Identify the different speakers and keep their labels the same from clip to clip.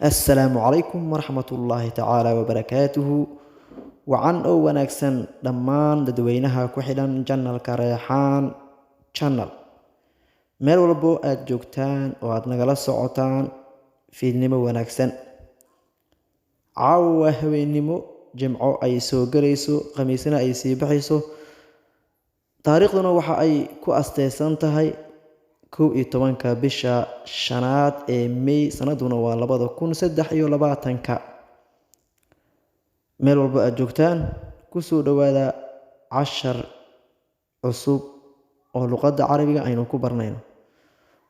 Speaker 1: Assalaamu calaykum waraxmatullaahi tacaala wabarakaatuhu. Wacan oo wanaagsan dhammaan dadweynaha ku xidhan channelka Reexaan Channel. Meel walbo aad joogtaan oo aad nagala socotaan, fiidnimo wanaagsan. Caawa waa habeennimo Jimco ay soo galayso, Khamiisna ay sii baxayso. Taariikhduna waxa ay ku asteysan tahay 11-ka bisha shanaad ee May, sanaduna waa 2023-ka. Meel walbo aad joogtaan, kusoo dhowaada cashar cusub oo luqadda Carabiga aynu ku baranayno.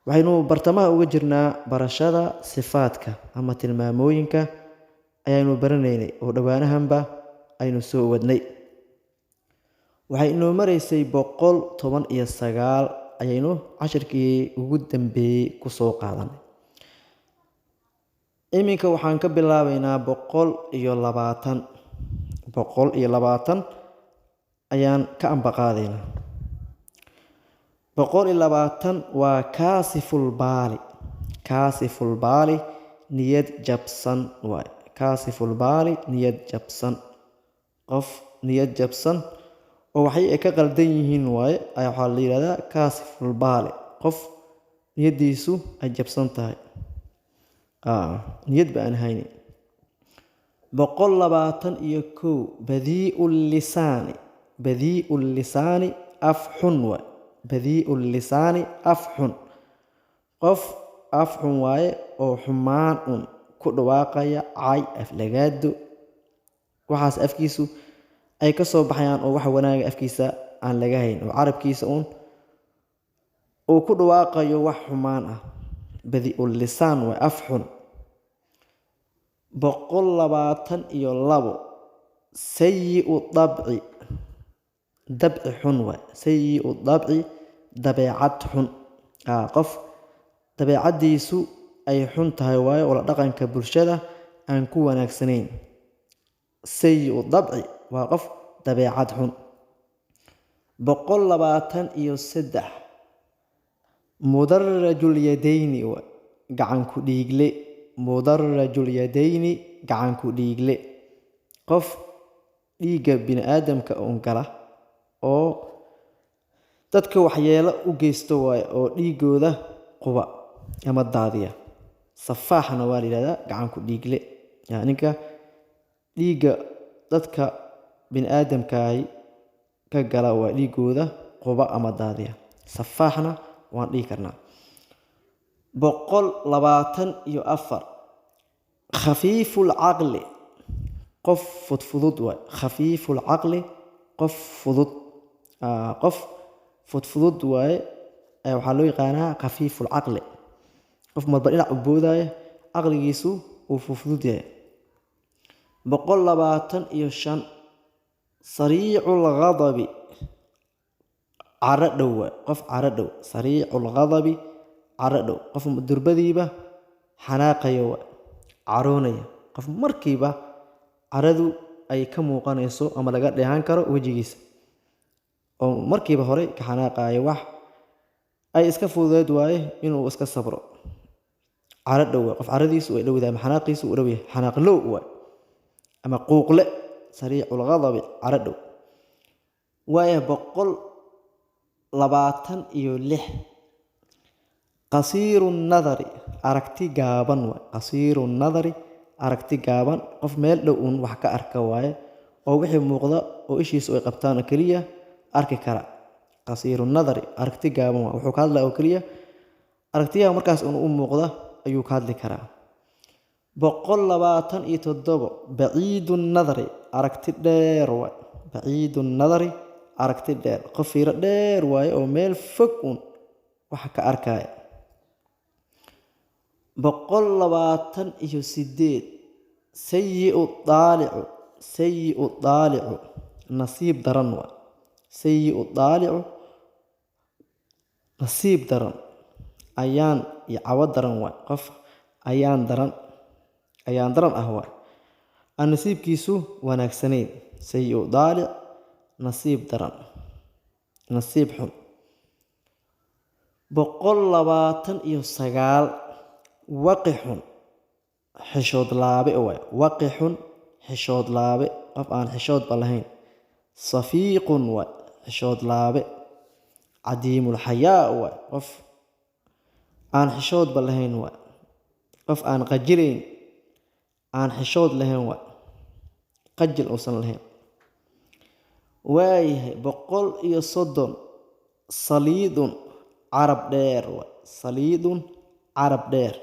Speaker 1: Waxaynu bartamaha uga jirnaa barashada sifaadka ama tilmaamooyinka ayaynu baranaynay oo dhowaanahanba aynu soo wadnay. Waxay inoo maraysay 119 ayaynu cashirkii ugu dambeeyey kusoo qaadanay. Iminka waxaan ka bilaabaynaa 120. 120 ayaan ka ambaqaadaynaa. 120 waa kaasifulbaali. Kaasifulbaali niyad jabsan waay. Kaasifulbaali, niyad jabsan. Qof niyad jabsan oo waxay ay ka qaldan yihiin waaye ayaa waxaa la yidhahdaa kaasifulbaali. Qof niyaddiisu ay jabsan tahay. Niyad ba aan haynin. 121, badii'u lisaani. Badii'u lisaani, af xun waay. Badii'u lisaani, af xun. Qof af xun waaye oo xumaan un ku dhawaaqaya, cay, aflagaado. Waxaas afkiisu ay ka soo baxayaan oo wax wanaaga afkiisa aan laga hayn, oo carabkiisa uun uu ku dhawaaqayo wax xumaan ah. Badii'ul lisaan waay, af xun. 122, sayi'u dabci. Dabci xun waay. Sayi'u dabci, dabeecad xun. Qof dabeecaddiisu ay xun tahay waaye oo la dhaqanka bulshada aan ku wanaagsanayn. Sayi'u dabci waa qof dabeecad xun. 123, mudarajul yadayni waay, gacan ku dhiigle. Mudarajul yadayni, gacan ku dhiigle. Qof dhiigga bini'aadamka un gala oo dadka waxyeelo u geysto waaye oo dhiigooda quba ama daadiya. Safaaxna waa la yidhahdaa gacan ku dhiigle. Ninka dhiigga dadka bini'aadamkaahi ka gala waa dhiigooda quba ama daadiya. Safaaxna waan dhihi karnaa. 124, khafiiful caqli. Qof fudfudud waay. Khafiiful caqli, qof fudud. Qof fudfudud waaye waxaa loo yaqaanaa khafiiful caqli. Qof marba dhinac u boodaya, caqligiisu uu fudfudud yahay. 125, sariicul ghadabi. Caro dhow waay. Qof caro dhow. Sariicul ghadabi, caro dhow. Qof durbadiiba xanaaqaya waay, caroonaya. Qof markiiba caradu ay ka muuqanayso ama laga dheehan karo wejigiisa, oo markiiba hore ka xanaaqayo, wax ay iska fududeed waaye inuu iska sabro. Caro dhow waay. Qof caradiisu ay dhowdahay ama xanaaqiisu uu dhow yahay. Xanaaqlow waay ama quuqle. Sariicul ghadabi, caro dhow waaya. 126, qasiiru nadari. Aragti gaaban waay. Qasiiru nadari, aragti gaaban. Qof meel dhow uun wax ka arka waaye oo wixii muuqda oo ishiisu ay qabtaan oo keliya arki kara. Qasiiru nadari, aragti gaaban waay. Wuxuu ka hadlaya oo keliya aragtiyaha markaas uun u muuqda ayuu ka hadli karaa. 127, baciidu nadari. Aragti dheer waay. Baciidu nadari, aragti dheer. Qof fiiro dheer waaye oo meel fog uun wax ka arkaya. 128, sayi'u daalicu. Sayi'u daalicu, nasiib daran waay. Sayi'u daalicu, nasiib daran, ayaan iyo cawo daran waay. Qof ayaan daran, ayaan daran ah waay, aan nasiibkiisu wanaagsanayn. Sayi'u daalic, nasiib daran, nasiib xun. 129, waqixun. Xishood laabe waay. Waqixun, xishood laabe, qof aan xishoodba lahayn. Safiiqun waay, xishood laabe. Cadiimul xayaa waay, qof aan xishoodba lahayn waay, qof aan qajilayn, aan xishood lahayn waay, qajil uusan lahayn. Waayahay, 130, saliidun, carab dheer waay. Saliidun, carab dheer.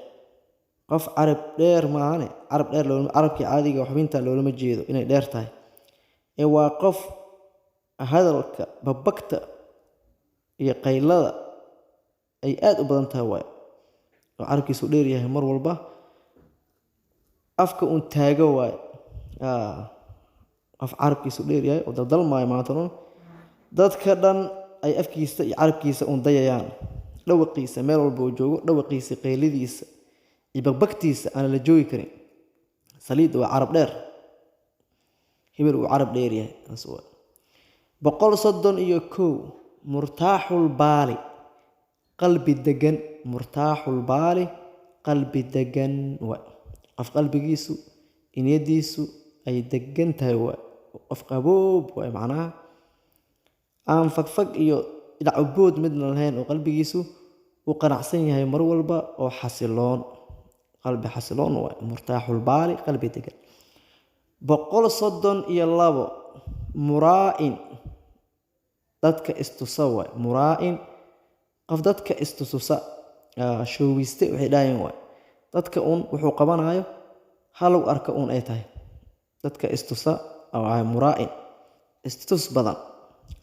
Speaker 1: Qof carab dheer maahane, carab dheer loolama, carabkii caadiga xubinta loolama jeedo inay dheer tahay, ee waa qof hadalka babagta iyo qaylada ay aad u badan tahay waay, oo carabkiisu dheer yahay, mar walba afka uun taago waay. Qof carabkiisu dheer yahay oo daldalmaayo maanta dhan, dadka dhan ay afkiisa iyo carabkiisa uun dayayaan, dhawaqiisa meel walba uu joogo, dhawaqiisa, qaylidiisa iyo bagbagtiisa aan la joogi karin. Saliid waa carab dheer, hebel uu carab dheer yahay, taas waa. 131, murtaaxul baali, qalbi degan. Murtaaxul baali, qalbi degan waay, qof qalbigiisu, niyadiisu ay degan tahay waay, qof qaboob waay, macnaha aan fagfag iyo dhinac midna lahayn, oo qalbigiisu uu qanacsan yahay mar walba, oo xasiloon, qalbi xasiloon waay. Murtaaxul baali, qalbi degan. 132, muraa'in, dadka istusa waay. Muraa'in, qof dadka istususa, shoowiste waxay dhahayeen waay, dadka uun wuxuu qabanayo halow arka uun ay tahay, dadka istusa waa muraa'in, istus badan,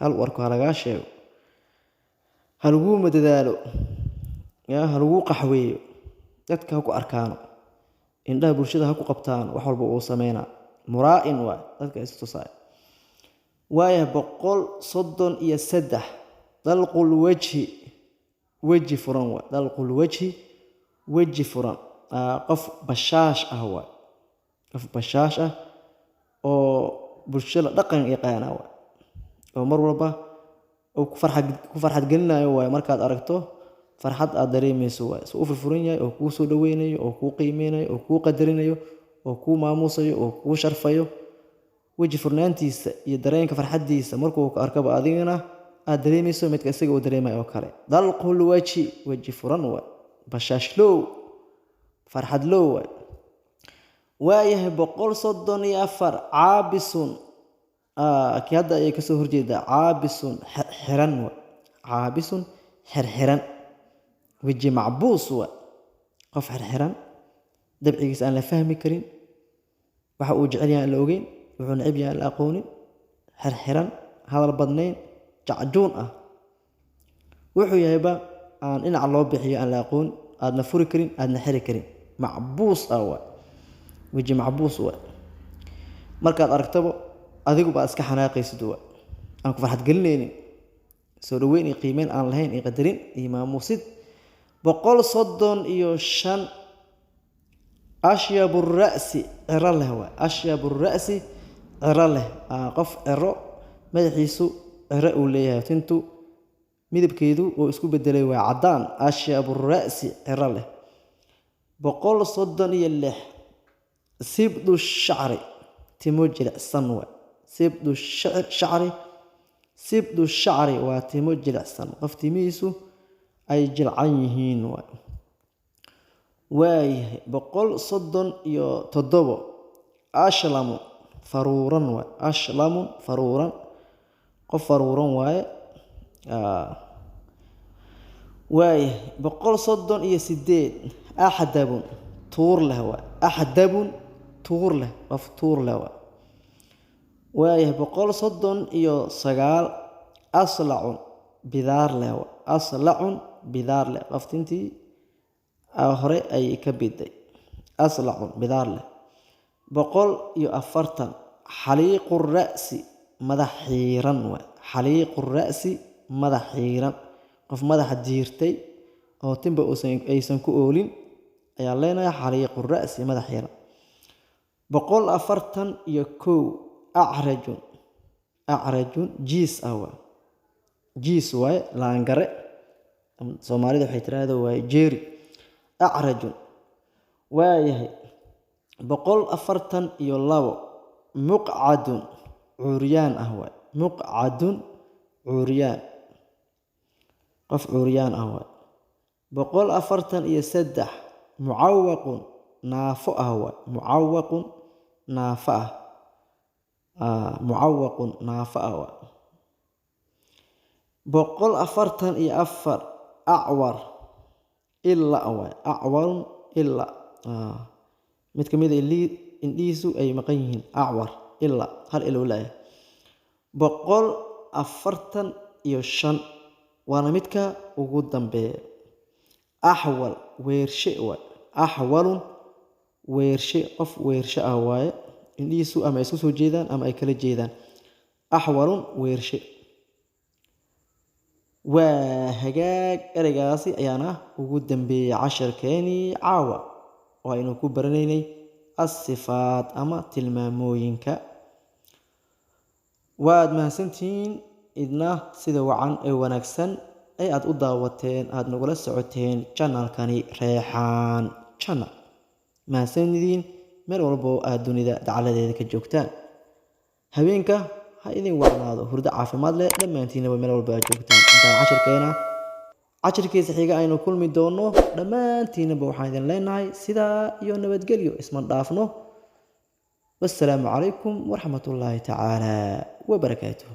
Speaker 1: hal u arko, ha lagaa sheego, ha laguu madadaalo, ya ha laguu qaxweeyo, dadka ha ku arkaano, indhaha bulshada ha ku qabtaano, wax walba uu sameynaa. Muraa'in waay, dadka istusaay. Waaya, 133, dalqul wajhi, weji furan waay. Dalqul wajhi, weji furan. Qof bashaash ah waay, qof bashaash ah oo bulshada dhaqan yaqaana waay, oo mar walba uu ku farxad gelinayo waay. Markaad aragto farxad aad dareemeyso waay, suu u furfuran yahay, oo kuu soo dhaweynayo, oo kuu qiimeynayo, oo kuu qadarinayo, oo kuu maamuusayo, oo kuu sharfayo. Weji furnaantiisa iyo dareenka farxaddiisa markuu ku arkaba, adigana aad dareemeyso midka isaga uu dareemayo oo kale. Dalqul wajhi, weji furan waay, bashaashlow, farxadlow waay. Waayahay, 134, caabisun, kii hadda ayay kasoo horjeedaa. Caabisun, xiran waay. Caabisun, xirxiran, weji macbuus waay, qof xirxiran, dabcigiisa aan la fahmi karin, waxa uu jecel yahay aan la ogeyn, wuxuu neceb yahay aan la aqoonin, xirxiran, hadal badnayn, jacjuun ah, wuxuu yahayba aan dhinaca loo bixiyo aan la aqoon, aadna furi karin, aadna xiri karin, macbuus ah waay, weji macbuus waay. Markaad aragtaba adigu baa iska xanaaqaysid waay, aan ku farxad gelinaynin, soo dhaweyn iyo qiimeyn aan lahayn, iyo qadarin iyo maamuusid. 135, ashyabu ra'si, ciro leh waay. Ashyabu ra'si, ciro leh. Qof ciro, madaxiisu ciro uu leeyahay, tintu midabkeedu uu isku bedelay waa caddaan. Ashyabu ra'si, ciro leh. 136, sibdu shacri, timo jilicsan waay. Sibdu shacri, sibdu shacri waa timo jilicsan, qof timihiisu ay jilcan yihiin waay. Waayahay, 137, ashlamu, faruuran waay. Ashlamu, faruuran, qof faruuran waaye. Waayahay, 138, axdabun, tuur leh waay. Axdabun, tuur leh, qof tuur leh waay. Waayahay, 139, aslacun, bidaar leh waay. Aslacun, bidaar leh, qof tintii hore ay ka biday, aslacun, bidaar leh. 140, xaliiqu ra'si, madax xiiran waay. Xaliiqu ra'si, madax xiiran, qof madaxa jiirtay oo tinba aysan ku oolin ayaa leenahay, xaliiqu ra'si, madax xiiran. 141, acrajun, acrajun jiis ah waay, jiis waaye, laangare Soomaalida waxay tiraahdo waaye, jeeri, acrajun. Waayahay. 142, muqcadun, cuuryaan ah waay. Muqcadun, cuuryaan, qof cuuryaan ah waay. 143, mucawaqun, naafo ah waay. Mucawaqun, naafo ah. Mucawaqun, naafo ah waay. 144, acwar, illa waay. Acwarun, illa, mid ka mid a indhihiisu ay maqan yihiin. Acwar, illa, hal ilo laaya. 145, waana midka ugu dambeeya, axwal, weershe waay. Axwalun, weershe, qof weershe ah waaye, indhihiisu ama ay isku soo jeedaan ama ay kala jeedaan. Axwalun, weershe. Waa hagaag, ereygaasi ayaana ugu dambeeyey casharkeenii caawa oo aynu ku baranaynay asifaat ama tilmaamooyinka. Waad mahadsantihiin idna sida wacan ee wanaagsan ee aad u daawateen, aad nagula socoteen channelkani Reexaan Channel. Mahadsanidin meel walbo aad dunida dacaladeeda ka joogtaan. Habeenka ha idin wacnaado, hurdo caafimaad leh dhammaantiinaba meel walba aad joogtaan. Intaan cashirkeena cashirkiisa xiga aynu kulmi doono, dhammaantiinaba waxaan idin leenahay sidaa iyo nabadgelyo, isma dhaafno. Wassalaamu calaykum waraxmatullaahi tacaala wabarakaatuh.